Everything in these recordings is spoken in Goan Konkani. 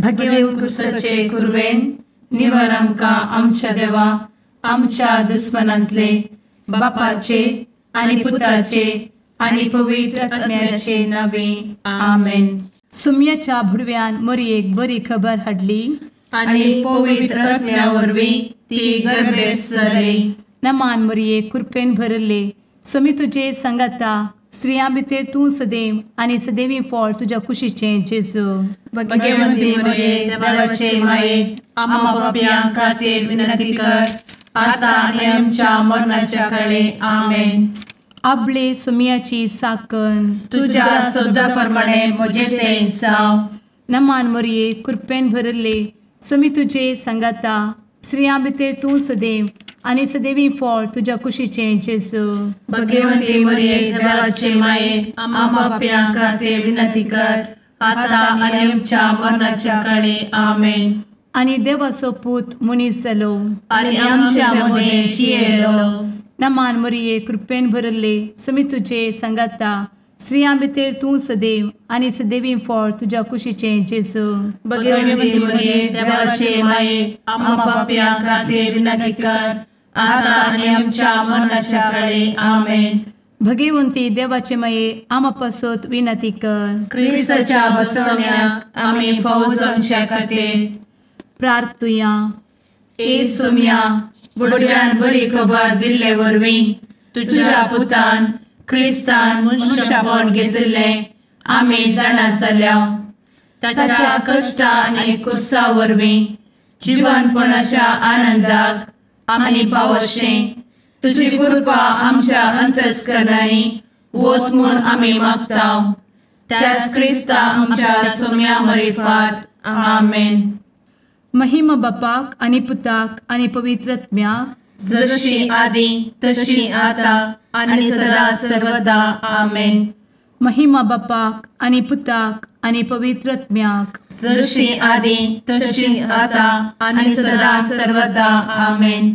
भगेव कुरवेन निवर आमकां आमच्या देवा आमच्या दुस्मनांतले बापाचे आनी पुताचे आनी पवित्र आत्म्याचे नावे आमेन. सुम्याच्या भुडव्यान मोरयेक बरी खबर हाडली आनी पवित्र आत्म्या वरवीं ती गर्भेस्त जाली. नमान मोरये, कृपेन भरले, स्वामी तुजे संगाता, स्त्रियां भितर तूं सदैव आनी सदैवी फळ तुज्या कुशीचें जेजू. भगवंती मोरये, देवाचे माये, आम्हा पापयां खातीर विनंती कर आता आनी आमच्या मरणाच्या काळे. आमेन. आपले सुम्याची साकन तुज्या सदा प्रमाणे म्हजें तें जावं. नमान मोरये, कृपेन भरले, स्वामी तुजे संगाता, स्त्रियां भितर तूं सदैव आनी सदैवी फळ तुज्या कुशीचें जेजू. भगवंती मोरये, देवाचे माये, आम्हा पापयां खातीर विनंती कर आता आनी आमच्या मरणाच्या काळे. आमेन. आनी देवाचो पूत मनीस जालो आनी आमच्या मदें जियेलो. नमान मोरये, कृपेन भरले, स्वामी तुजे संगाता, स्त्रियां भितर तूं सदैव आनी सदैवी फळ तुज्या कुशीचें जेजू. भगवंती मोरये, देवाचे माये, आम्हा पापयां खातीर विनंती कर आता आनी आमच्या मरणाच्या काळे. आमेन. भगवंती देवाचे माये, आम्हा पासत विनंती कर. क्रिस्ताच्या बसवण्याक आमी फावो जावच्या खातीर प्रार्थुया. ए सुम्या, बुडव्यान बरी खबर दिल्ले वरवीं तुज्या पुतान क्रिस्तान मनशापण घेतिल्लें आमी जाणा जाल्या. ताच्या कश्टा आनी कुसा वरवीं जिवनपणाच्या आनंदाक आमी पावशें तुजी कृपा आमच्या अंतस्करणांनी वत म्हूण आमी मागता. त्याच क्रिस्ता आमच्या सुम्या मरिफात. आमेन. महिमा बापाक आनी पुताक आनी पवित्र आत्म्याक, जशी आदी तशी आता आनी सदा सर्वदा. आमेन. महिमा बापाक आनी पुताक आनी पवित्र आत्म्याक, जशी आदी तशी आता आनी सदा सर्वदा. आमेन.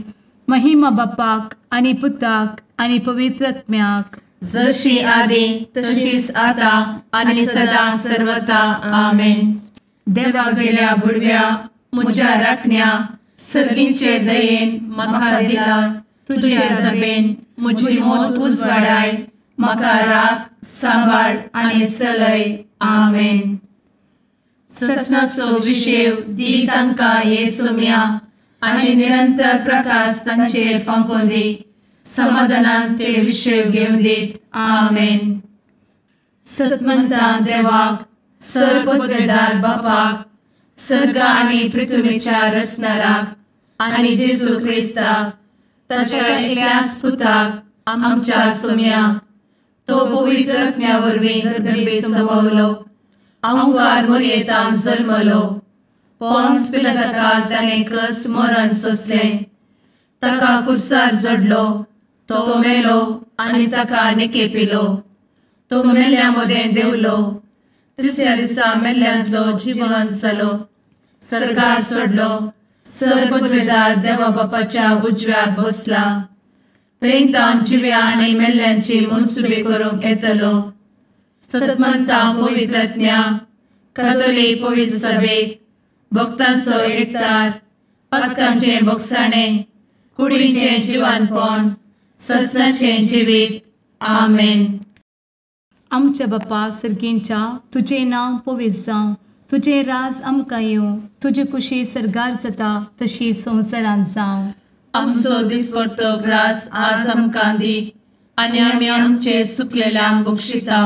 महिमा बापाक आनी पुताक आनी पवित्र आत्म्याक, जशी आदी तशीच आता आनी सदा सर्वदा. आमेन. देवा गेल्या बुडव्या म्हज्या राखण्या सर्गींचे दयेन म्हाका दिला तुजे दबेन म्हजी मोत उजवाडाय, म्हाका राख सांबाळ आनी सलय. आमेन. ससनाचो विशेव दी तांकां हे सुम्या आनी निरंतर प्रकाश तांचेर फांकोवन दी, समाधानान ते विशेव घेवन दीत. आमेन. सतमंता देवाक, सर्वपदवेदार बापाक, सर्ग आनी पृथ्वीच्या रचणाराक आनी जेजू क्रिस्ताक ताच्या एकल्याच पुताक आमच्या सुम्याक, तो पवित्र आत्म्या वरवीं गर्भे संभवलो, अहंकार मोरयेतान जल्मलो, पोन्स पिलाताकाल ताणें कस मरण सोंसलें, ताका कुर्सार जडलो, तो मेलो आनी ताका निकेपिलो, तो मेल्ल्या मदें देंवलो, तिसऱ्या दिसा मेल्ल्यांतलो जिवन जालो, सर्गार सोडलो, सर्वपदवेदार देवा बापाच्या उजव्याक बसला, थंय तावन जिव्या आनी मेल्ल्यांची मनसुबी करूंक येतलो. सतमंता पवित्र आत्म्या, कातोलीक पवित्र सभेक, भक्तांचो एकतार, पातकांचें भोगसाणें, कुडीचें जिवानपण, ससनाचें जिवीत. आमेन. आमच्या बापा सर्गींच्या, तुजें नांव पवित्र जावं, तुजें राज आमकां येवं, तुजी कुशी सर्गार जाता तशी संवसारांत जावं. आमचो दिसपडतो ग्रास आज आमकां दी आनी आमी आमचे सुकलेल्यांक बक्षिता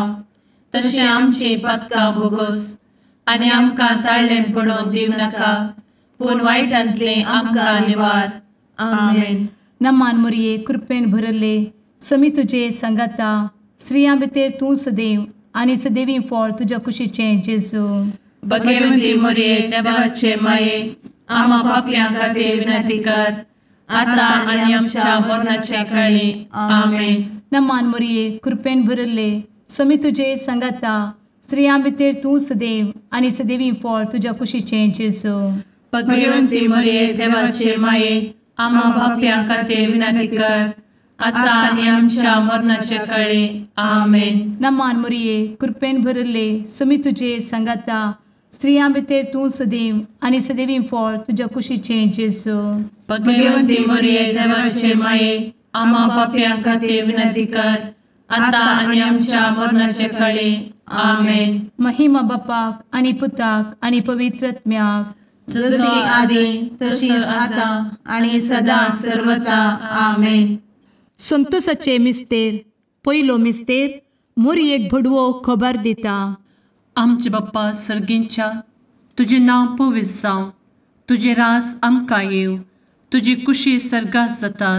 तशें आमची पातकां भोगोस आनी आमकां ताळ्ळें पडोवन दिवं नाका, पूण वायटांतलें आमकां निवार. आमेन. नमान मोरये, कृपेन भरले, स्वामी तुजे संगाता, स्त्रियां भितर तूं सदैव आनी सदैवी फळ तुज्या कुशीचें जेजू. भगवंती मोरये, देवाचे माये, आम्हा पापयां खातीर विनंती कर आता आनी आमच्या मरणाच्या काळी. आमेन. नमान मोरये, कृपेन भरले, स्वामी तुजे संगाता, स्त्रियां भितर तूं सदैव आनी सदैवी फळ तुज्या कुशीचें जेजू. भगवंती मोरये, देवाचे माये, आम्हा पापयां खातीर विनंती कर आता आनी आमच्या मरणाच्या काळी. आमेन. नमान मोरये, कृपेन भरले, स्वामी तुजे संगाता, स्त्रियां भितर तूं सदैव आनी सदैवी फळ तुज्या कुशीचें जेजू. भगवंती मरिये देवाचे माये, आम्हा पापयां खातीर विनंती कर, आतां आनी आमच्या मरणाचे कळे. आमेन. महिमा बापाक आनी पुताक आनी पवित्र आत्म्याक, जशी आदी तशीच आतां आनी सदां सर्वता. आमेन. संतोषाचे मिस्तेर. पयलो मिस्तेर मोरयेक भडवो खबर दिता. आमचे बाप्पा सर्गींच्या, तुजें नांव पवित्र जावं, तुजें राज आमकां येवं, तुजी कुशी सर्गात जाता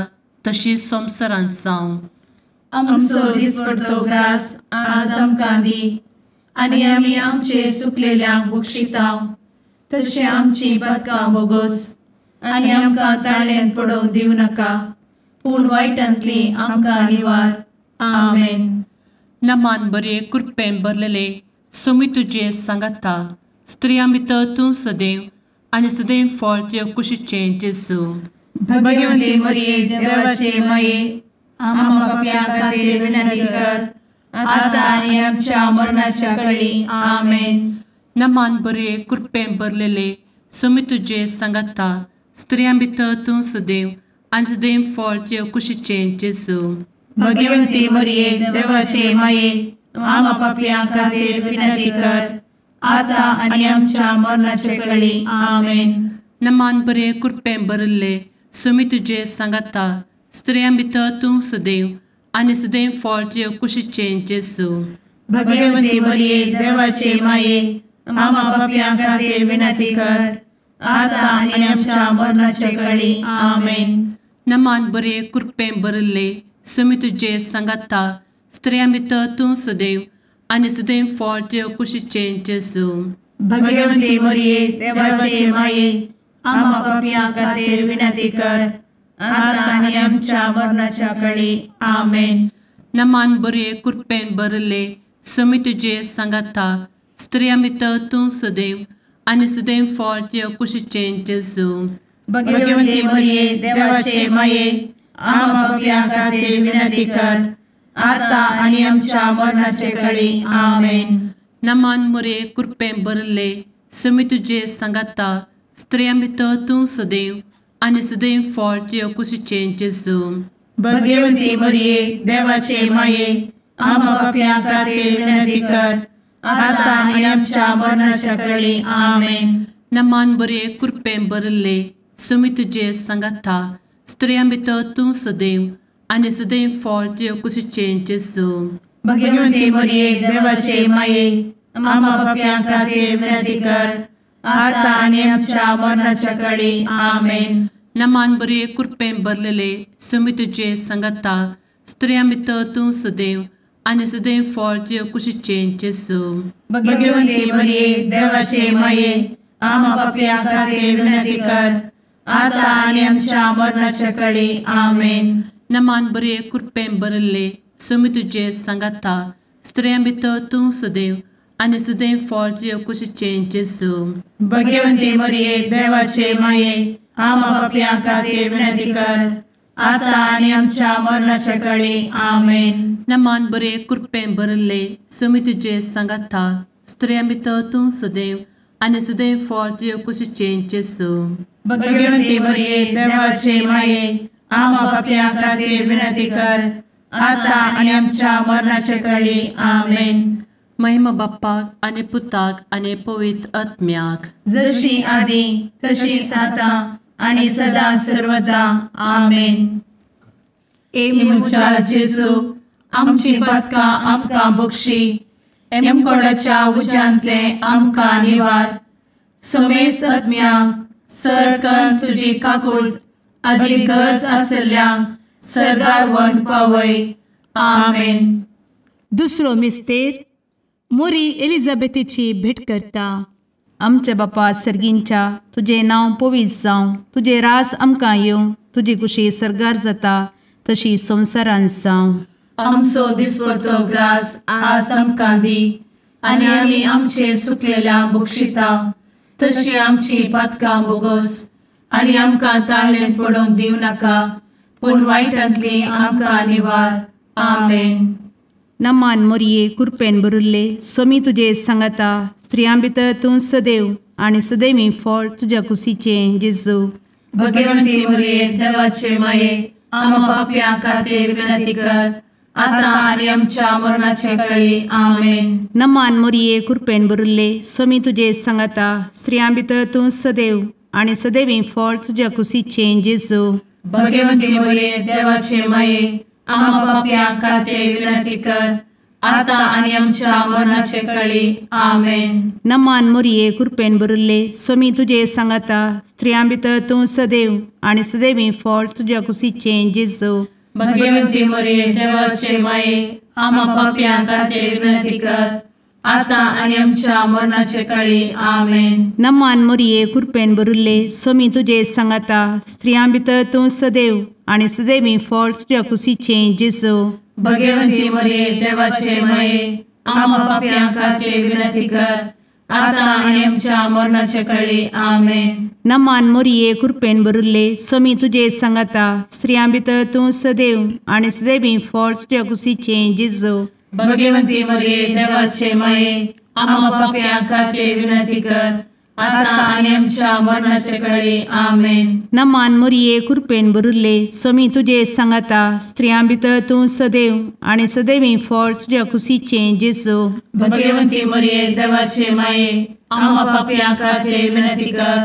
तशी संवसारांत जावं. आमचो दिसपडतो ग्रास आज आमकां दी, आनी आमी आमचे सुकलेल्यांक बक्षिता तशें आमची पातकां बोगोस, आनी आमकां ताळ्यांत पडोवंक दिवं नाका, पूण वायटांतली आमकां निवार. आमेन. नमान बरे कृपेन भरलेले सोमी तुजे सांगाता, स्त्रियां भितर तूं सदैव आनी सदैव फळ तुज्या कुशीचें जेजू. भगवंती मरिये देवाचे माये, आम्हा पापयां खातीर विनंती कर, आतां आनी आमच्या मरणाच्या कळी. आमेन. नमान बरे कृपेन भरलेले सोमी तुजे सांगाता, स्त्रियां भितर तूं सदैव आनी सदैव फळ तुज्या कुशीचें जेजू. भगवंती मरिये देवाचे माये, आम्हा पापयां खातीर विनंती कर, आतां आनी आमच्या मरणाचे कळी. आमेन. नमान बरे कृपेन भरिल्ले सोमी तुजे सांगाता, स्त्रियां भितर तूं सदैव आनी सदैव फळ तुज्या कुशीचें जेजू. भगवंती मरिये देवाचे माये, आम्हा पापयां खातीर विनंती कर, आतां आनी आमच्या मरणाचे कळी. आमेन. नमान बरे कृपेन भरिल्ले सोमी तुजे सांगाता, स्त्रियां भितर तूं सदैव आनी सदैव फळ तुज्या कुशीचें जेजू. भगवंती मरिये देवाचे माये, आम्हा पापयां खातीर विनंती कर, आतां आनी आमच्या मरणाच्या कळी. आमेन. नमान बरे कृपेन भरिल्ले सोमी तुजे सांगाता, स्त्रियां भितर तूं सदैव आनी सदैव फळ तुज्या कुशीचें जेजू. भगवंती मरिये देवाचे माये, आम्हा पापयां खातीर विनंती कर, आतां आनी आमच्या मरणाचे कळी. आमेन. नमान मरिये कृपेन भरिल्ले सोमी तुजे सांगाता, स्त्रियां भितर तूं सदैव आनी सदैव फळ तुज्या कुशीचें जेजू. भगवंती मरिये देवाचे माये, आम्हा पापयां खातीर विनंती कर, आतां आनी आमच्या मरणाच्या कळी. आमेन. नमान बरे कृपेन भरिल्ले सोमी तुजे सांगाता, स्त्रियां भितर तूं सदैव आनी सदैव फळ तुज्या कुशीचें जेजू. भगवंती मरिये देवाचे माये, आम्हा पापयां खातीर विनंती कर, आतां आनी आमच्या मरणाच्या कळी. आमेन. नमान बरे कृपेन भरलेले सोमी तुजे सांगाता, स्त्रियां भितर तूं सदैव आनी सदैव फळ तुज्या कुशीचें जेजू. भगवंती मरिये देवाचे माये, आम्हा पापयां खातीर विनंती कर, आतां आनी आमच्या मरणाच्या कळी. आमेन. नमान बरे कृपेन भरिल्ले सोमी तुजे सांगाता, स्त्रियां भितर तूं सदैव आनी सदैव फळ तुज्या कुशीचें जेजू. भगवंती मरिये देवाचे माये, आम्हा पापयां खातीर विनंती कर, आतां आनी आमच्या मरणाच्या कळी. आमेन. नमान बरे कृपेन भरिल्ले सोमी तुजे सांगाता, स्त्रियां भितर तूं सदैव आनी सदैव फळ तुज्या कुशीचें जेजू. भगवंती मरिये देवाचे माये, आम्हा पापयां खातीर विनंती कर, आतां आनी आमच्या मरणाच्या कळी. आमेन. महिमा बाप्पाक आनी पुताक आनी पवित्र आत्म्याक, जशी आदी तशीच आतां आनी सदां सर्वदा. आमेन. ए म्हज्या जेजू, आमची पातकां आमकां बक्षी, एमकोडाच्या उज्यांतले आमकां निवार, समेस्त आत्म्यांक सरकन तुजी काकूट आदी गरज आशिल्ल्यांक सर्गार व्हरून पावय. आमेन. दुसरो मिस्तेर मोरी एलिझाबेथीची भेट करता. आमच्या बापा सर्गींच्या, तुजें नांव पवित्र जावं, तुजें रास आमकां येवं, तुजी कुशी सर्गार जाता तशी संवसारांत जावं. आमचो दिसपडतो ग्रास आज आमकां दी, आनी आमी आमचे सुकलेल्या बक्षिता तशी आमची पातकां बोगोस, आनी आमकां ताळ्ळेंत पडोवंक दिवं नाका, पूण वायटांतली आमकां निवार. आमेन. नमान मोरये कृपेन भरिल्ले, स्वामी तुजे सांगाता, स्त्रियां भितर तूं सदैव आनी सदैवी फळ तुज्या कुशीचें जेजू। भगवंती मरिये देवाचे माये आम्हा पाप्यां खातीर विनंती कर आता आनी आमच्या मरणाचे वेळी। आमेन। नमान मरिये कृपेन भरिल्ले स्वामी तुजे सांगाता स्त्रियां भितर तूं सदैव आनी सदैवी फळ तुज्या कुशीचें जेजू। भगवंती मरिये देवाचे माये आम्हा पाप्यां खातीर विनंती कर आता आनी आमच्या मरणाचे वेळी। आमेन। नमान मरिये कृपेन भरिल्ले स्वामी तुजे सांगाता स्त्रियां भितर तूं सदैव आनी सदैवी फळ तुज्या कुशीचें जेजू। भगवंती मरिये देवाचे माये आम्हा पाप्यां खातीर विनंती कर आता आनी आमच्या मरणाचे वेळी। आमेन। नमान मरिये कृपेन भरिल्ले स्वामी तुजे सांगाता स्त्रियां भितर तूं सदैव आनी सदैवी फळ तुज्या कुशीचें जेजू। भगवंती मरिये देवाचे माये आम्हा पाप्यां खातीर विनंती कर आता आनी आमच्या मरणाचे वेळी। आमेन। नमान मरिये कृपेन भरिल्ले स्वामी तुजे सांगाता स्त्रियां भितर तूं सदैव आनी सदैवी फळ तुज्या कुशीचें जेजू। भगवंती मरिये देवाचे माये आम्हा पाप्यां खातीर विनंती कर आता आनी आमच्या मरणाचे वेळी। आमेन। नमान मरिये कृपेन भरिल्ले स्वामी तुजे सांगाता स्त्रियां भितर तूं सदैव आनी सदैवी फळ तुज्या कुशीचें जेजू। भगवंती मरिये देवाचे माये आम्हा पाप्यां खातीर विनंती कर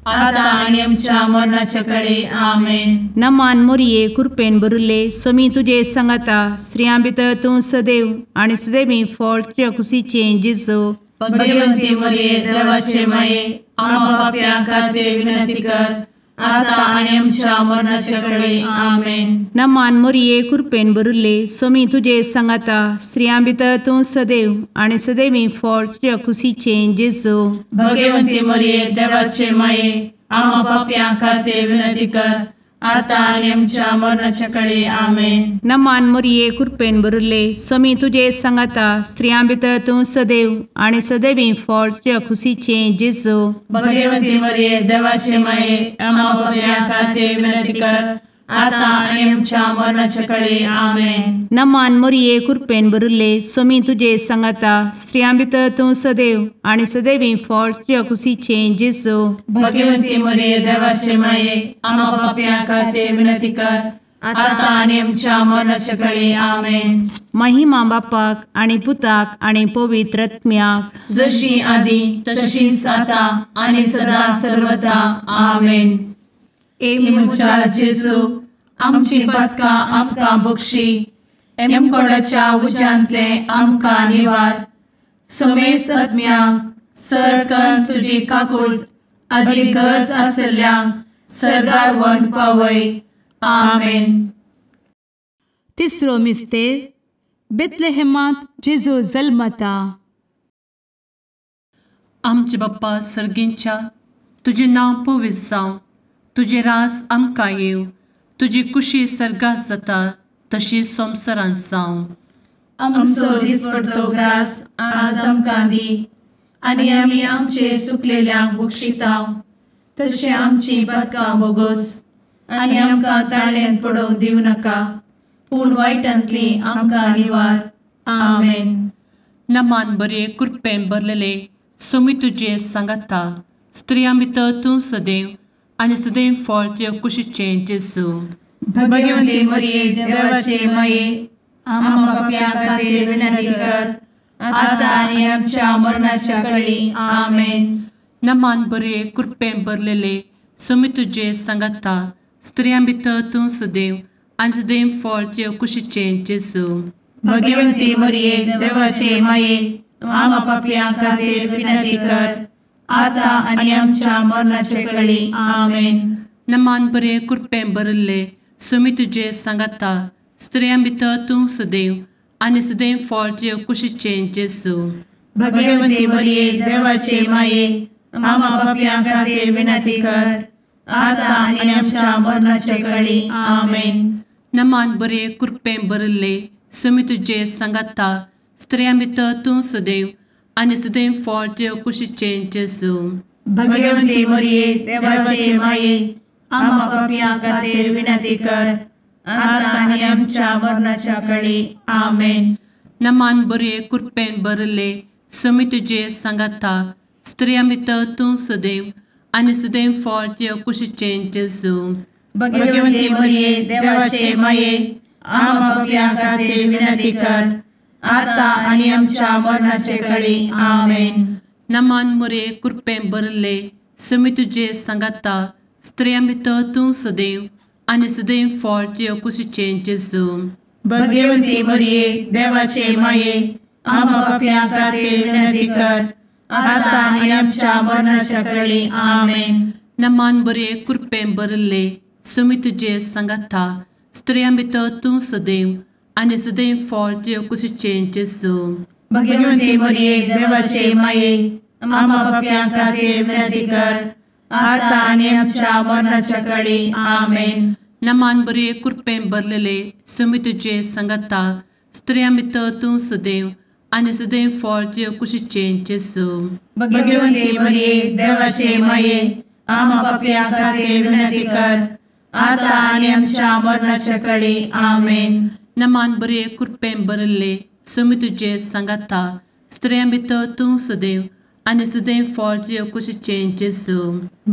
आता आनी आमच्या मरणाचे वेळी। आमेन। नमान मरिये कृपेन भरिल्ले स्वामी तुजे सांगाता स्त्रियां भितर तूं सदैव आनी सदैवी फळ तुज्या कुशीचें जेजू। भगवंती मरिये देवाचे माये आम्हा पाप्यां खातीर विनंती कर आता आनी आमच्या मरणाचे वेळी। आमेन। नमान मरिये कृपेन भरिल्ले स्वामी तुजे सांगाता स्त्रियां भितर तूं सदैव आनी सदैवी फळ तुज्या कुशीचें जेजू। भगवंती मरिये देवाचे माये आम्हा पाप्यां खातीर विनंती कर आता आनी आमच्या मरणाचे वेळी। आमेन। नमान मरिये कृपेन भरिल्ले स्वामी तुजे सांगाता स्त्रियां भितर तूं सदैव आनी सदैवी फळ तुज्या कुशीचें जेजू। भगवंती मरिये देवाचे माये आम्हा पाप्यां खातीर विनंती कर आता आनी आमच्या मरणाचे वेळी। आमेन। नमान मरिये कृपेन भरिल्ले स्वामी तुजे सांगाता स्त्रियां भितर तूं सदैव आनी सदैवी फळ तुज्या कुशीचें जेजू। भगवंती मरिये देवाचे माये आम्हा पाप्यां खातीर विनंती कर आता आनी आमच्या मरणाचे वेळी। आमेन। महिमा बापाक आनी पुताक आनी पवित्र आत्म्याक जशी आदी तशीच आता आनी सदा सर्वदा। आमेन। ए म्हज्या जेजू आमची पातकां आमकां बक्षी एमकोडाच्या उज्यांतले आमकां निवार समेस्त आत्म्यांक सरकन तुजी काकूट आदी गरज आसल्ल्यांक सर्गार व्हरून पावय। आमेन। तिसरो मिस्तेर बेथलेहेमांत जेजू जल्मता। आमचे बाप्पा सर्गींच्या तुजें नांव पवित्र जावं, तुजें राज आमकां येवं, तुजी कुशी सर्गात जाता तशी संवसारांत जावं। आमचो दिसपडतो ग्रास आज आमकां दी आनी आमी आमचे सुकलेल्यांक बक्षितांव तशें आमची पातकां बोगोस आनी आमकां ताळ्यान पडोवंक दिवं नाका पूण वायटांतली आमकां निवार। आमेन। नमान बरे कृपेन भरलेले स्वामी तुजे सांगाता स्त्रियां भितर तूं सदैव आनी सदैव फळ तुज्या कुशीचें जेजू। भगवंती मरिये देवाचे माये आम्हा पाप्यां खातीर विनंती कर आता आनी आमच्या मरणाच्या वेळी। आमेन। नमान बरे कृपेन भरलेले स्वामी तुजे सांगाता स्त्रियां भितर तूं सदैव आनी सदैव फळ तुज्या कुशीचें जेजू। भगवंती मरिये देवाचे माये आम्हा पाप्यां खातीर विनंती कर आता आनी आमच्या मरणाचे वेळी। आमेन। नमान बरे कृपेन भरिल्ले स्वामी तुजे सांगाता स्त्रियां भितर तूं सदैव आनी सदैव फळ तुज्या कुशीचें जेजू। भगवंती मरिये देवाचे माये आम्हा पाप्यां खातीर विनंती कर आता आनी आमच्या मरणाचे वेळी। आमेन। नमान बरे कृपेन भरिल्ले स्वामी तुजे सांगाता स्त्रियां भितर तूं सदैव आनी सदैव फळ तुज्या कुशीचें जेजू। भगवंती मरिये देवाचे माये आम्हा पाप्यां खातीर विनंती कर आता आनी आमच्या मरणाच्या वेळी। आमेन। नमान बरे कृपेन भरिल्ले समी तुजे सांगाता स्त्रियां भितर तूं सदैव आनी सदैव फळ तुज्या कुशीचें जेजू. भगवती मरिये देवाचे माये आम्हा पाप्यां खातीर विनंती कर आता आनी आमच्या मरणाचे कळी. आमेन. नमान मोरये कृपेन भरिल्ले समी तुजे सांगाता स्त्रियां भितर तूं सदैव आनी सदैव फळ तुज्या कुशीचें जेजू. भगवती मरिये देवाचे माये आम्हा पाप्यां खातीर विनंती कर आता आनी आमच्या मरणाच्या कळी. आमेन. नमान बरे कृपेन भरिल्ले समी तुजे सांगाता स्त्रियां भितर तूं सदैव आनी सदैव फळ तुज्या कुशीचें जेजू. भगवती मरिये देवाचे माये आम्हा पाप्यां खातीर विनंती कर आता आनी आमच्या मरणाच्या कळी. आमेन. नमान बरे कृपेन भरलेले समी तुजे सांगाता स्त्रियां भितर तूं सदैव आनी सदैव फळ तुज्या कुशीचें जेजू. भगवती मरिये देवाचे माये आम्हा पाप्यां खातीर विनंती कर आता आनी आमच्या मरणाच्या कळी. आमेन. नमान बरे कृपेन भरिल्ले समी तुजे सांगाता स्त्रियां भितर तूं सदैव आनी सदैव फळ तुज्या कुशीचें जेजू.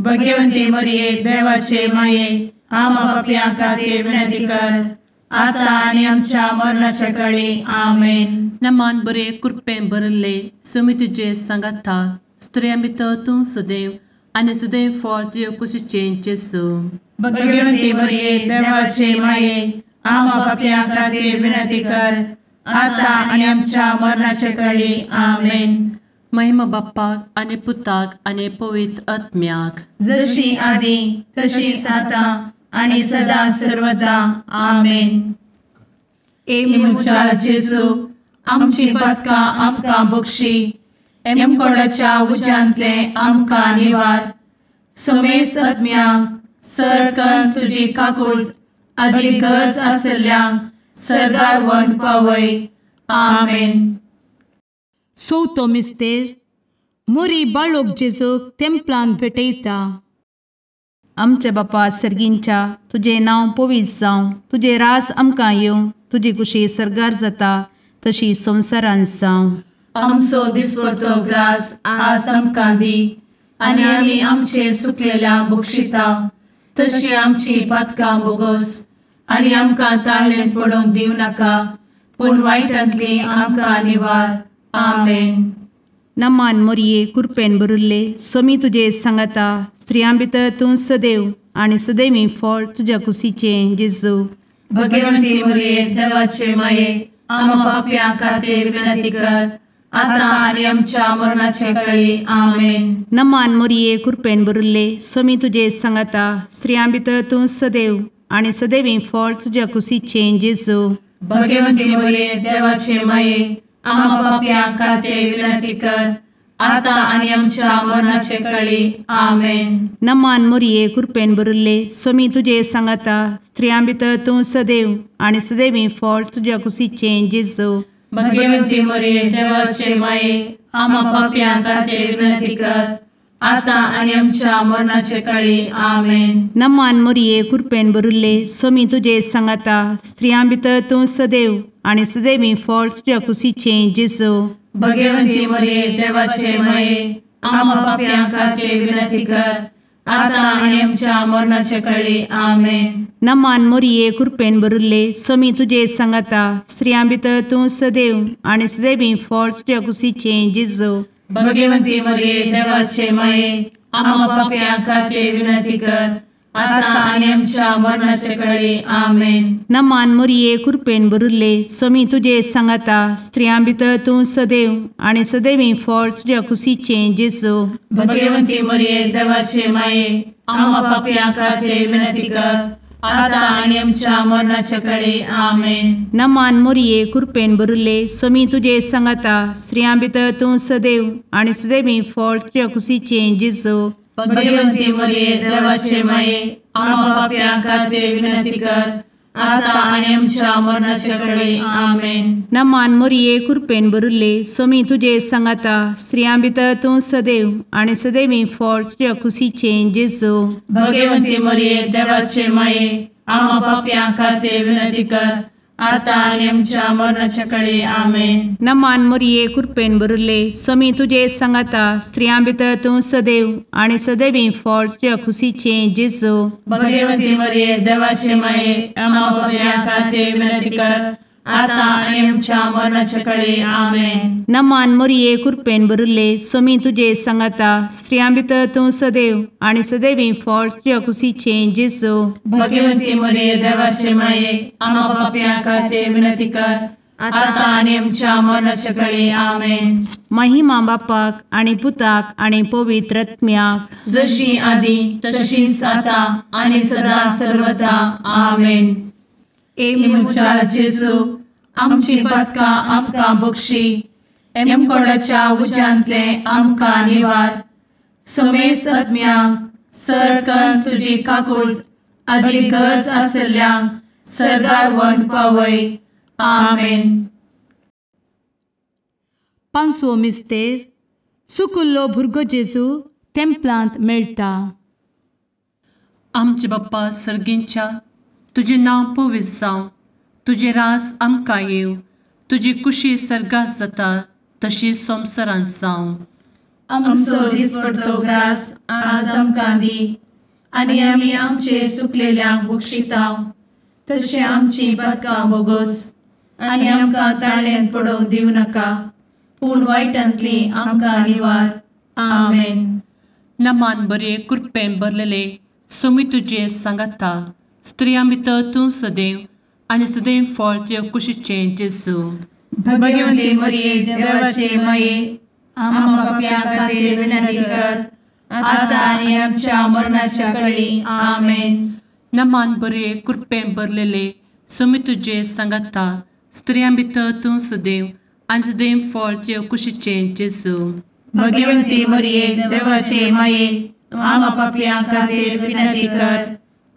भगवती मरिये देवाचे माये आम्हा पाप्यां खातीर विनंती कर आता आनी आमच्या मरणाच्या कळी. आमेन. नमान बरे कृपेन भरिल्ले समी तुजे सांगाता स्त्रियां भितर तूं सदैव आनी सदैव फळ तुज्या कुशीचें जेजू. भगवती मरिये देवाचे माये आम्हा पाप्यां खातीर विनंती कर आता आनी आमच्या मरणाच्या कळी. आमेन. महिमा बाप्पाक आनी पुताक आनी पवित्र आत्म्याक, जशी आदी तशीच आता आनी सदा सर्वदा. आमेन. ए म्हज्या जेजू आमची पातकां आमकां बक्षी, एमकोडाच्या उज्यांतले आमकां निवार, समेस्त आत्म्यांक सरकन तुजी काकूट आदी गरज आसल्ल्यांक सर्गार व्हरून पावय. आमेन. चवथो मिस्तेर मोरी बाळोक जेजूक तेंपलान भेटयता. आमच्या बापा सर्गींच्या तुजें नांव पवित्र जावं, तुजें रास आमकां येवं, तुजी कुशी सर्गार जाता तशी संवसारांत जावं. आमचो दिसपडतो ग्रास आज आमकां दी आनी आमी आमचे सुकलेल्या बक्षिता तशी आमची पातकां बोगोस आनी आमकां ताळेन पडोवंक दिवं नाका, पूण वायटांतली आमकां निवार. आमेन. नमान मोरये कृपेन भरिल्ले स्वामी तुजे सांगाता स्त्रियां भितर तूं सदैव आनी सदैवी फळ तुज्या कुशीचें जेजू. भगवती मोरये देवाचे माये आम्हा पाप्यां खातीर विनंती कर आता आनी आमच्या मरणाचे कळी. आमेन. नमान मोरये कृपेन भरिल्ले स्वामी तुजे सांगाता स्त्रियां भितर तूं सदैव आनी सदैवी फळ तुज्या कुशीचें जेजू. भगवती मोरये देवाचे माये आम्हा पाप्यां खातीर विनंती कर आता आनी आमच्या मरणाचे कळी. आमेन. नमान मोरये कृपेन भरिल्ले स्वामी तुजे सांगाता स्त्रियां भितर तूं सदैव आनी सदैवी फळ तुज्या कुशीचें जेजू. भगवती मोरये देवाचे माये आम्हा पाप्यां खातीर विनंती कर आता आनी आमच्या मरणाचे कळी. आमेन. नमान मोरये कृपेन भरिल्ले स्वामी तुजे सांगाता स्त्रियां भितर तूं सदैव आनी सदैवी फळ तुज्या कुशीचें जेजू. भगवती मोरये देवाचे माये आम्हा पाप्यां खातीर विनंती कर आता आनी आमच्या मरणाचे कळी. आमेन. नमान मोरये कृपेन भरिल्ले स्वामी तुजे सांगाता स्त्रियां भितर तूं सदैव आनी सदैवी फळ तुज्या कुशीचें जेजू. भगवती मोरये देवाचे माये आम्हा पाप्यां खातीर विनंती कर आता आनी आमच्या मरणाचे कळी. आमेन. नमान मोरये कृपेन भरिल्ले स्वामी तुजे सांगाता स्त्रियां भितर तूं सदैव आनी सदैवी फळ तुज्या कुशीचें जेजू. भगवती मोरये देवाचे माये आम्हा पाप्यां खातीर विनंती कर आता आनी आमच्या मरणाचे कळी. आमेन. नमान मोरये कृपेन भरिल्ले स्वामी तुजे सांगाता स्त्रियां भितर तूं सदैव आनी सदैवी फळ तुज्या कुशीचें जेजू. भगवती मोरये देवाचे माये आम्हा पाप्यां खातीर विनंती कर आता आनी आमच्या मरणाचे कळी. आमेन. नमान मोरये कृपेन भरिल्ले स्वामी तुजे सांगाता स्त्रियां भितर तूं सदैव आनी सदैवी फळ तुज्या कुशीचें जेजू. भगवती मोरये देवाचे माये आम्हा पाप्यां खातीर विनंती कर आतां आनी आमच्या मरणाच्या कळे. आमेन. नमान मोरये कृपेन भरिल्ले स्वामी तुजे सांगाता, स्त्रियां भितर तूं सदैव आनी सदैवी फळ तुज्या खुशीचें जेजू. भगवती मरिये देवाचे माये, आम्हा पाप्यां खातीर विनंती कर, आतां आनी आमच्या मरणाच्या कळे. आमेन. नमान मोरये कृपेन भरिल्ले स्वामी तुजे सांगाता, स्त्रियां भितर तूं सदैव आनी सदैवी फळ तुज्या खुशीचें जेजू. भगवती मरिये देवाचे माये, आम्हा पाप्यां खातीर विनंती कर, आतां आनी आमच्या मरणाच्या कळे. आमेन. महिमा बापाक आनी पुताक आनी पवित्र आत्म्याक, जशी आदी तशीच आतां आनी सदा सर्वदा. आमेन. ए म्हज्या जेजू, आमची पातकां आमकां बक्षी, एमकोडाच्या उज्यांतले आमकां निवार, समेस्त आत्म्यांक सरकन तुजी काकूट आदी गरज आशिल्ल्यांक सर्गार व्हरून पावय. आमेन. पांचवो मिस्तेर सुकुल्लो भुरगो जेजू तेंपलांत मेळटा. आमचे बाप्पा सर्गींच्या, तुजें नांव पवित्र जावं, तुजें राज आमकां येवं, तुजी कुशी सर्गात जाता तशी संवसारांत जावं. आमचो दिसपडतो ग्रास आज आमकां दी, आनी आमी आमचे सुकलेल्यांक बक्षिता तशें आमची पातकां बोगोस, आनी आमकां ताळ्यांत पडोवंक दिवं नाका, पूण वायटांतली आमकां निवार. आमेन. नमान बरे कृपेन भरलेले स्वामी तुजे सांगाता, स्त्रियां भितर तूं सदैव आनी सदैव फळ तुज्या कुशीचें जेजू. भगवती मरिये देवाचे माये, आम्हा पाप्यां खातीर विनंती कर, आतां आनी आमच्या मरणाच्या कळी. आमेन. नमान बरे कृपेन भरलेले स्वामी तुजे सांगाता, स्त्रियां भितर तूं सदैव आनी सदैव फळ तुज्या कुशीचें जेजू. भगवती मरिये देवाचे माये, आम्हा पाप्यां खातीर विनंती कर,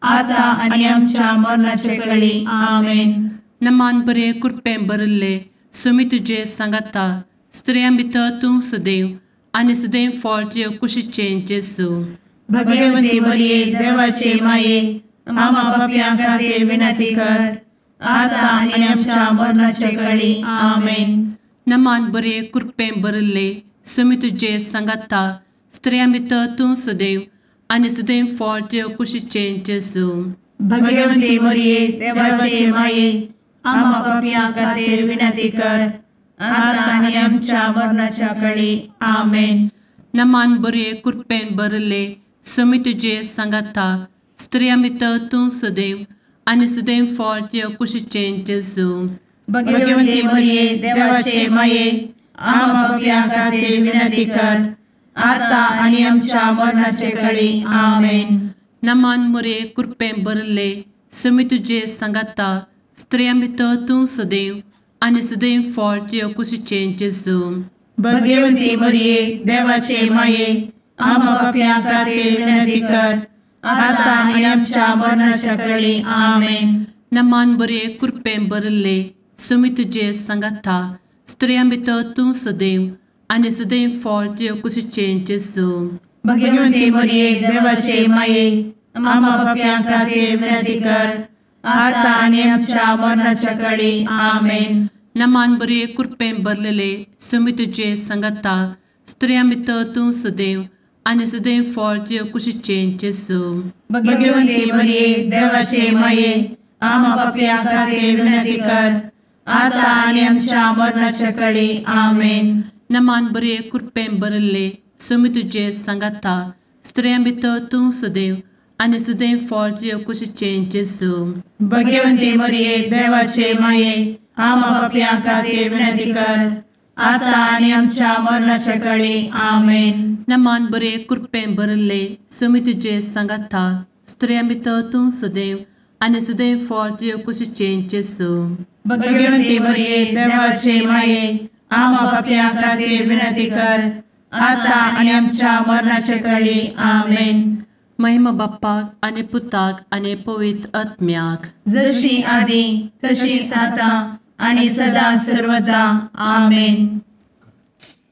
आतां आनी आमच्या मरणाच्या कळी. आमेन. नमान बरे कृपेन भरिल्ले स्वामी तुजे सांगाता, स्त्रियां भितर तूं सदैव आनी सदैव फळ तुज्या कुशीचें जेजू. भगवती मरिये देवाचे माये, आम्हा पाप्यां खातीर विनंती कर, आतां आनी आमच्या मरणाच्या कळी. आमेन. नमान बरे कृपेन भरिल्ले स्वामी तुजे सांगाता, स्त्रियां भितर तूं सदैव आनी सदैव फळ तुज्या कुशीचें जेजू. भगवती मरिये देवाचे माये, आम्हा पाप्यां खातीर विनंती कर, आतां आनी आमच्या मरणाच्या कळी. आमेन. नमान बरे कृपेन भरिल्ले स्वामी तुजे सांगाता, स्त्रियां भितर तूं सदैव आनी सदैव फळ तुज्या कुशीचें जेजू. भगवती मरिये देवाचे माये, आम्हा पाप्यां खातीर विनंती कर, आतां आनी आमच्या मरणाचे कळी. आमेन. नमान मरिये कृपेन भरिल्ले स्वामी तुजे सांगाता, स्त्रियां भितर तूं सदैव आनी सदैव फळ तुज्या कुशीचें जेजू. भगवती मरिये देवाचे माये, आम्हा पाप्यां खातीर विनंती कर, आतां आनी आमच्या मरणाच्या कळी. आमेन. नमान बरे कृपेन भरिल्ले स्वामी तुजे सांगाता, स्त्रियां भितर तूं सदैव आनी सदैव फळ तुज्या कुशीचें जेजू. भगवती मरिये देवाचे माये, आम्हा पाप्यां खातीर विनंती कर, आतां आनी आमच्या मरणाच्या कळी. आमेन. नमान बरे कृपेन भरलेले स्वामी तुजे सांगाता, स्त्रियां भितर तूं सदैव आनी सदैव फळ तुज्या कुशीचें जेजू. भगवती मरिये देवाचे माये, आम्हा पाप्यां खातीर विनंती कर, आतां आनी आमच्या मरणाच्या कळी. आमेन. नमान बरे कृपेन भरिल्ले स्वामी तुजे सांगाता, स्त्रियां भितर तूं सदैव आनी सदैव फळ तुज्या कुशीचें जेजू. भगवती मरिये देवाचे माये, आम्हा पाप्यां खातीर विनंती कर, आतां आनी आमच्या मरणाच्या कळी. आमेन. नमान बरे कृपेन भरिल्ले स्वामी तुजे सांगाता, स्त्रियां भितर तूं सदैव आनी सदैव फळ तुज्या कुशीचें जेजू. भगवती मरिये देवाचे माये, आम्हा पाप्यां खातीर विनंती कर, आतां आनी आमच्या मरणाच्या कळी. आमेन. महिमा बाप्पाक आनी पुताक आनी पवित्र आत्म्याक, जशी आदी तशीच आतां आनी सदा सर्वदा. आमेन.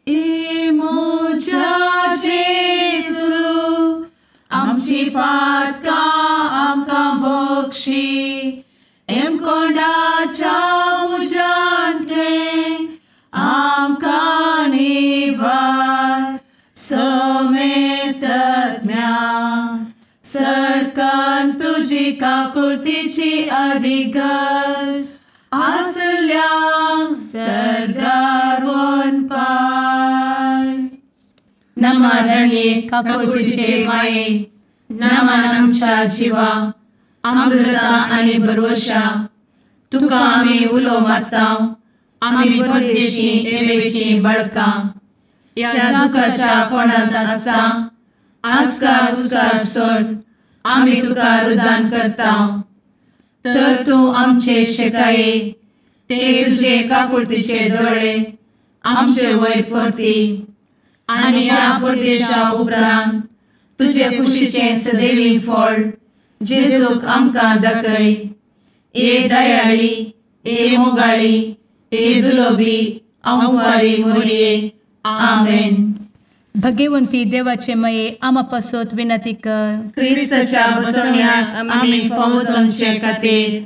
ए म्हज्या जेजू, आमची पातकां आमकां बक्षी, एमकोंडाच्या तुजी काकुळतीची अधिगस आसल्यांक सर्गार वनपाय. नमा रणये काकुळतीचे माये, नमन आमच्या जिवा, अमृता आनी भरवशा, तुका आमी उलो मारता, आमी परदेशी एवेची बळकां, ह्या दुखाच्या कोणांत आसता आस्कार उस्कार सोड आमी तुका रुदान करता. तर तूं आमचे शेकाये ते तुजे काकुळतीचे दोळे आमचे वयर परती आनी ह्या परदेशा उपरांत तुजे कुशीचें सदैवी फळ जेजूक आमकां दाखय. ए दयाळी, ए मोगाळी, ए दुलोबी अंवारी मोरये. आमेन. भगवंती देवाचे मये आमा पासत विनंती कर. क्रिस्ताच्या बसवण्याक आमी फावो जावचे खातीर.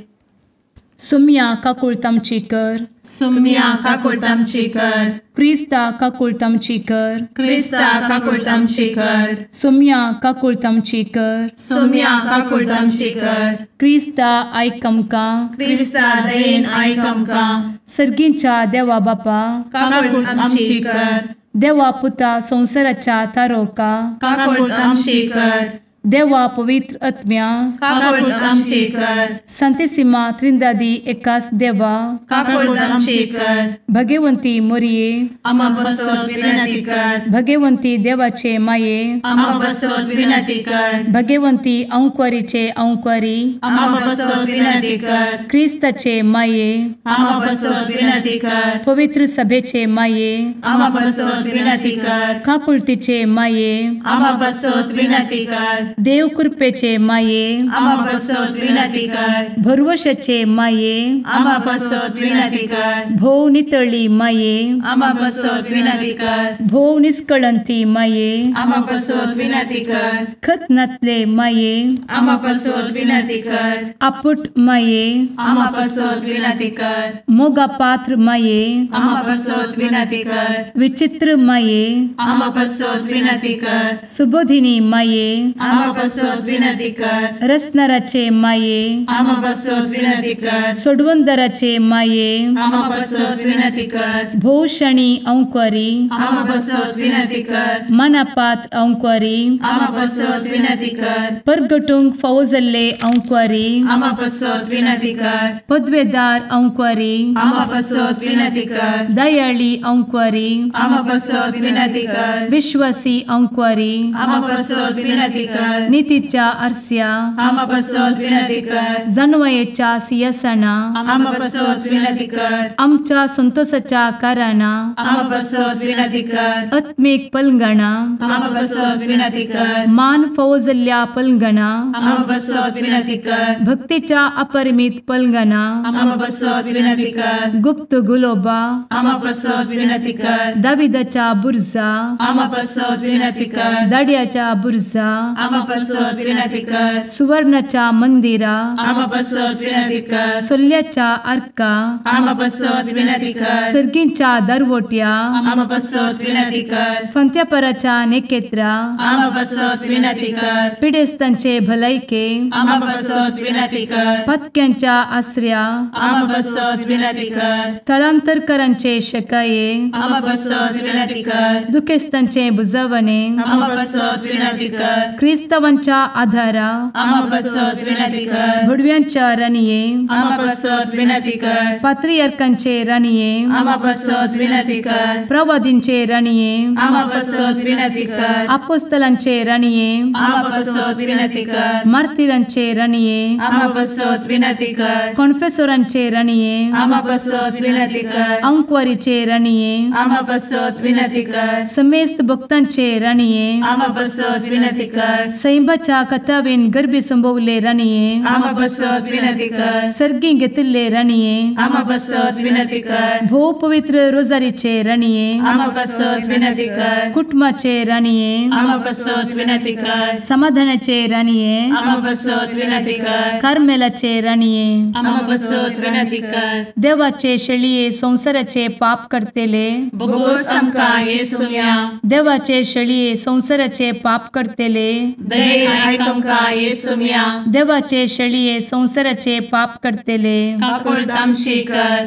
सुम्या काकुळत आमची कर. सुम्या काकुळत आमची कर. क्रिस्ता काकुळत आमची कर. क्रिस्ता काकुळत आमची कर. सुम्या काकुळत आमची कर. सुम्या काकुळत आमची कर. क्रिस्ता आयक आमकां. क्रिस्ता दयेन आयक आमकां. सर्गींच्या देवा बापा काकुळत आमची कर. देवा पुता संवसाराच्या तारोका काकुळत आमची कर. देवा पवित्र आत्म्या काकुळत आमची कर. संतेसिमा त्रिंदादी एकास देवा काकुळत आमची कर. भगवंती मोरये आमा पासत विनंती कर. भगवंती देवाचे माये आमा पासत विनंती कर. भगवंती अंकुरीचे अंकुरी आमा पासत विनंती कर. क्रिस्ताचे माये आमा पासत विनंती कर. पवित्र सभेचे माये आमा पासत विनंती कर. काकुळतीचे माये आमा पासत विनंती कर. देव कृपेचे माये आमा पासत विनंती कर. भरवशाचे माये आमा पासत विनंती कर. भोव नितळी माये आमा पासत विनंती कर. भोव निष्कळंती माये आमा पासत विनंती कर. खत नातले माये आमा पासत विनंती कर. आपुट माये आमा पासत विनंती कर. मोगा पात्र माये आमा पासत विनंती कर. विचित्र माये आमा पासत विनंती कर. सुबोधिनी माये आमा पासत विनंती कर. रसनाराचे माये आमा पासत विनंती कर. सोडवंदराचे माये आमा पासत विनंती कर. भोवशणी अंकुरी आमा पासत विनंती कर. मनापात्र अंकुरी आमा पासत विनंती कर. परगटूंक फावो जाल्ले अंकुरी आमा पासत विनंती कर. पदवेदार अंकुरी आमा पासत विनंती कर. दयाळी अंकुरी आमा पासत विनंती कर. विश्वासी अंकुरी आमा पासत विनंती कर. नितीच्या आरस्या आमा पासत विनंती कर. जानवयेच्या सिंहासना आमा पासत विनंती कर. आमच्या संतोषाच्या कारणा आमा पासत विनंती कर. आत्मीक पलंगणा आमा पासत विनंती कर. मान फावो जाल्ल्या पलंगणा आमा पासत विनंती कर. भक्तीच्या अपरिमित पलंगणा आमा पासत विनंती कर. गुप्त गुलोबा आमा पासत विनंती कर. दाविदाच्या बुर्जा आमा पासत विनंती कर. दाड्याच्या बुर्जा आमा पासत विनंती कर. सुवर्णाच्या मंदिरा आमा पासत विनंती कर. सोल्ल्याच्या आर्का आमा पासत विनंती कर. सर्गींच्या दरवट्या आमा पासत विनंती कर. फंत्यापराच्या नेकेत्रा आमा पासत विनंती कर. पिडेस्तांचे भलायके आमा पासत विनंती कर. पत्क्यांच्या आसऱ्या आमा पासत विनंती कर. थळांतरकरांचे शकाये आमा पासत विनंती कर. दुखेस्तांचे बुजवणे आमा पासत विनंती कर. क्रिस्तावांच्या आधारा आमा पासत विनंती कर. भुडव्यांच्या राणये आमा पासत विनंती कर. पात्रियार्कांचे राणये आमा पासत विनंती कर. प्रवादींचे राणये आमा पासत विनंती कर. आपोस्तलांचे राणये आमा पासत विनंती कर. मार्तिरांचे राणये आमा पासत विनंती कर. कॉन्फेसोरांचे राणये आमा पासत विनंती कर. अंकुवारीचे राणये आमा पासत विनंती कर. समेस्त भक्तांचे राणये आमा पासत विनंती कर. सैंबाच्या कथावेन गर्भी संभवले राणये आमा पासत विनंती कर. सर्गी घेतिल्ले राणये आमा पासत विनंती कर. भोव पवित्र रोजारीचे राणये आमा पासत विनंती कर. कुटुंबाचे राणये आमा पासत विनंती कर. समाधानाचे राणये आमा पासत विनंती कर. कार्मेलाचे राणये आमा पासत विनंती कर. देवाचे शेळये संवसाराचे पाप करतेले बोगोस आमकां येसुम्या देवाचे शेळये संवसाराचे पाप करतेले दयेन आयक आमकां येसुम्या। देवाचे शेळये संवसाराचे पाप करतले काकुळट आमची कर।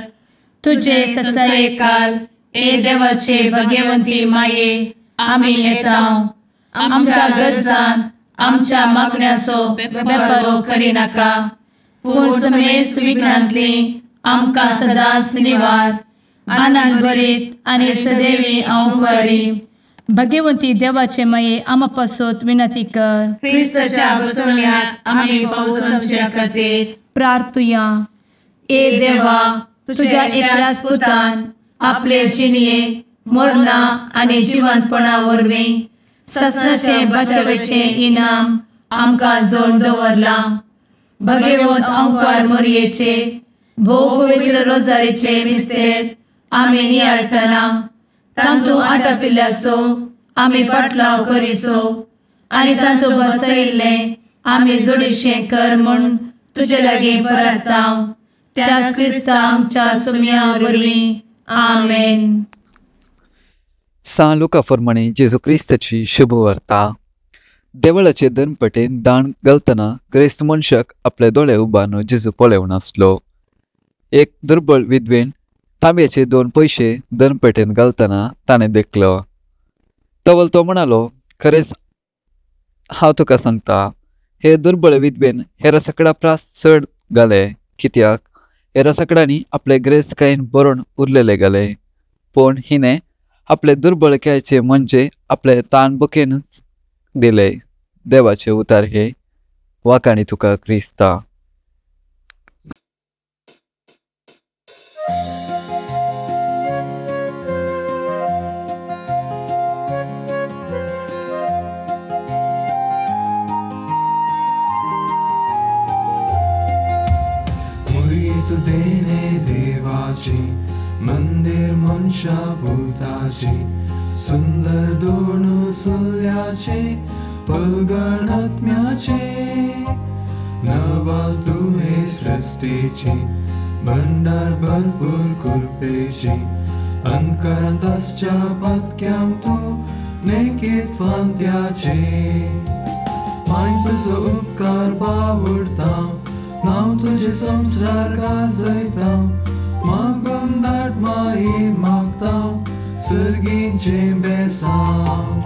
तुजे ससायेकाल ए देवाचे भगवंती माये आमी येता आमच्या गरजान आमच्या मागण्याचो बेपर्वो करिनाका पूण समेस्त विघ्नांतली आमकां सदांच निवार। आनंद भरीत आनी सदैवी अंवकारी भगवंती देवाचे माये आमा पासत विनंती कर। क्रिस्ताच्या बसवण्याक आमी पावसाच्या खातीर प्रार्थुया। ए देवा तुझ्या एकल्याच पुतान आपले जिणये मरणा आनी जिवंतपणा वरवीं ससनाचे बचावेचे इनाम आमकां जोडून दवरलां। भगवंत अंकार मोरयेचे भोव पवित्र रोजारीचे मिस्तेर आमी नियाळटना तांतू आटापिल्ल्याचो आमी पाटलाव करिसो आनी तांतू बसयिल्लें आमी जोडीशें कर म्हूण तुजे लागीं परता त्याच क्रिस्ता आमच्या सुम्या वरवीं आमेन। सां लुका फरमाणे जेजू क्रिस्ताची शुभवार्ता। देवळाचे दनपटेन दाण घालतना ग्रेस्त मनशाक आपले दोळे उबारून जेजू पळोवन आसलो। एक दुर्बळ विधवेन तांब्याचे 2 पयशे दनपेटेन घालतना ताणें देखलो। तवल तो म्हणालो, खरेंच हांव तुका सांगता, हे दुर्बळ विधवेन हेरा सगळ्या प्रास चड घाले, कित्याक हेरा सगळ्यांनी आपले ग्रेस्तकायेन बरोवन उरलेले घाले, पूण हिणें आपले दुर्बळकायेचे म्हणजे आपले ताण बुकेनच दिले। देवाचे उतार हे वाकाणी तुका क्रिस्ता। देणे देवाचे मंदिर मनशा भूताचे सुंदर दोन सुल्याचे पलगण आत्म्याचे नवाल तुहे सृष्टीचे भंडार भरपूर कृपेचे अंतकरांत आसच्या पातक्यांक तूं नेकीत फांत्याचे माय तुजो उपकार बावडता नांव तुझे संसार गाजयता मागून दाट माई मागता सर्गींचे बेसांव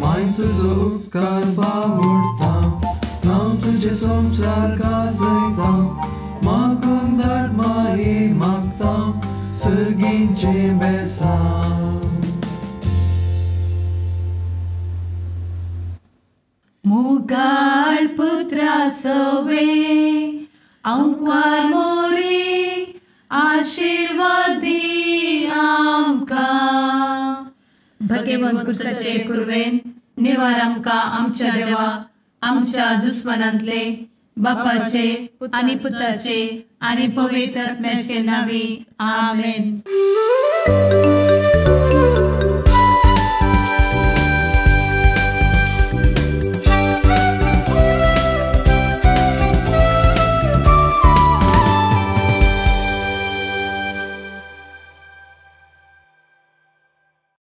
माय तुजो उपकार बावडता नांव तुझे संसार गाजयता मागून दाट माई मागता सर्गींचे बेसांव। मुगाळ पुत्रा सवे अंकार मोरी आशीर्वादी आमकां। भगवंत पुरुषाचे कुर्वेन निवार आमकां आमच्या देवा आमच्या दुस्मनांतले बापाचे आनी पुताचे आनी पवित्र आत्म्याचे नांवी आमेन।